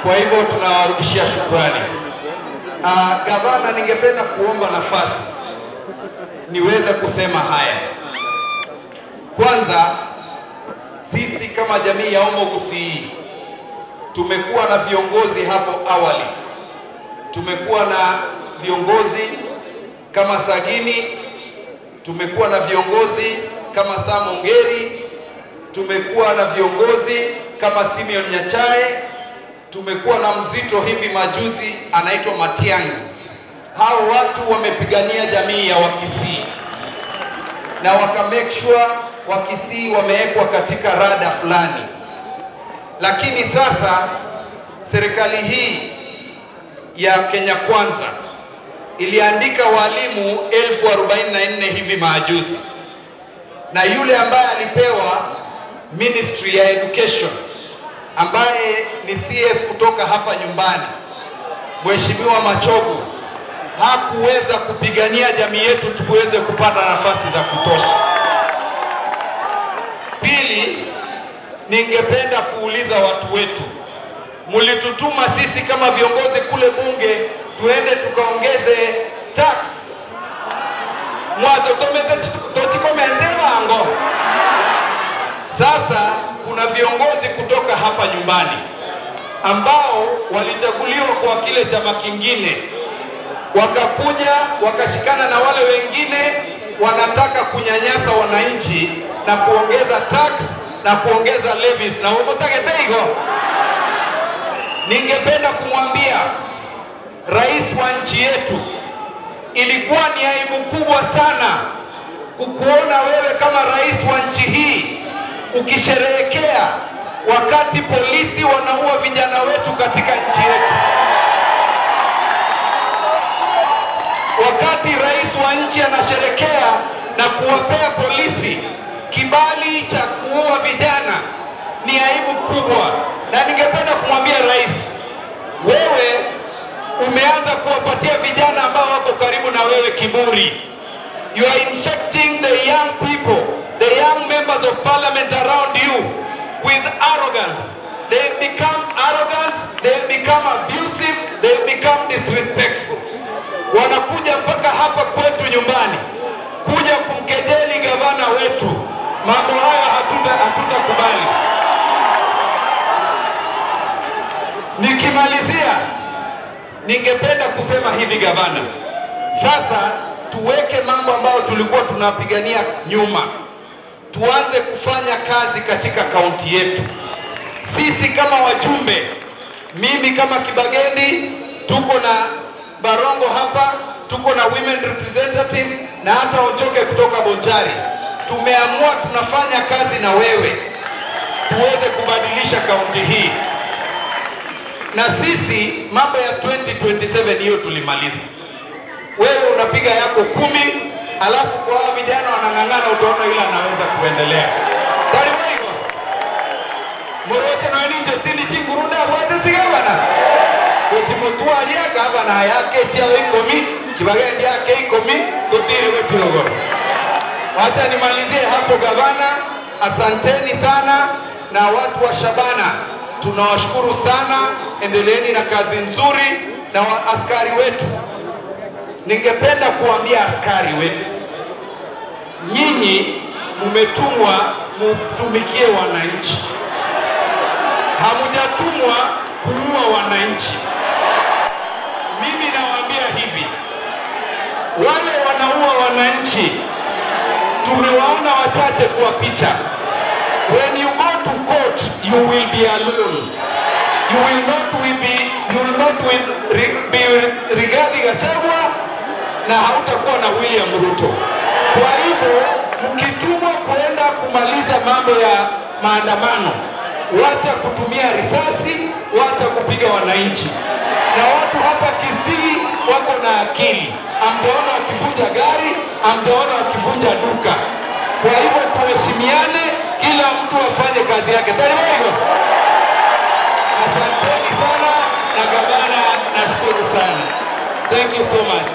Kwa hivyo tunawarudishia shukrani. Gavana, ningependa kuomba nafasi niweze kusema haya. Kwanza, sisi kama jamii ya Omogusii tumekuwa na viongozi hapo awali. Tumekuwa na viongozi kama Sagini, tumekuwa na viongozi kama Sam Ongeri, tumekuwa na viongozi kama Simeon Nyachae, tumekuwa na mzito hivi majuzi anaitwa Matiang'i. Hao watu wamepigania jamii ya Wakisii na waka make sure Wakisii wamewekwa katika rada fulani. Lakini sasa serikali hii ya Kenya Kwanza iliandika walimu 44,000 hivi majuzi, na yule ambaye alipewa Ministry ya Education, ambaye ni CS kutoka hapa nyumbani, Mheshimiwa Machogu, hakuweza kupigania jamii yetu tuweze kupata nafasi za kutosha. Pili, ningependa kuuliza watu wetu, mlitutuma sisi kama viongozi kule bunge tuende tukaongeze tax. Mwato. Sasa kuna viongozi kutoka hapa nyumbani ambao walichaguliwa kwa kile chama kingine, wakakuja wakashikana na wale wengine wanataka kunyanyasa wananchi na kuongeza tax na kuongeza levies na umotagete. Ningependa kumwambia rais wa nchi yetu, ilikuwa ni aibu kubwa sana kukuona wewe kama rais wa nchi hii ukisherehekea wakati polisi wanaua vijana wetu katika nchi yetu. Wakati rais wa nchi anasherehekea na kuwapea polisi kibali cha kuua vijana, ni aibu kubwa. Na ningependa kumwambia rais, wewe umeanza kuwapatia vijana ambao wako karibu na wewe kiburi. You are infecting the young people, the young members of parliament around you with arrogance. They become arrogant, they become abusive, they become disrespectful. Wanakuja mpaka hapa kwetu nyumbani kuja kumkejeli gavana wetu. Mambo haya hatutakubali. Nikimalizia, ningependa kusema hivi gavana, sasa tuweke mambo ambayo tulikuwa tunapigania nyuma, tuanze kufanya kazi katika kaunti yetu. Sisi kama wajumbe, mimi kama Kibagendi, tuko na Barongo hapa, tuko na women representative na hata Ochoke kutoka Bonchari. Tumeamua tunafanya kazi na wewe tuweze kubadilisha kaunti hii. Na sisi mambo ya 2027 hiyo tulimaliza. Wewe unapiga yako 10, alafu kwa hao vijana wanang'ang'ana, utaona yule anaweza kuendelea. Karibu. Morote na ninje tini chingurunda wote sigabana. Kutimotua gavana yake tia ikomi, Kibagendi yake ikomi, tutiri wechirogo. Wacha nimalizie hapo gavana. Asanteni sana, na watu wa Shabana tunawashukuru sana, endeleeni na kazi nzuri. Na askari wetu, ningependa kuambia askari wetu, nyinyi mmetumwa mtumikie wananchi, hamujatumwa kuua wananchi. Mimi nawaambia hivi, wale wanaua wananchi tumewaona wachache kwa picha. When you go to court, you will be alone. You will not be Rigathi Gachagua na hautakuwa na William Ruto. Kwa hivyo mkitumwa kuenda kumaliza mambo ya maandamano, wacha kutumia risasi, wacha kupiga wananchi. Na watu hapa Kisii wako na akili. Amtaona wakivunja gari, amtaona wakivunja duka. Kwa hivyo tuheshimiane, kila mtu afanye kazi yake. Asanteni sana na gavana, nashukuru sana. Thank you so much.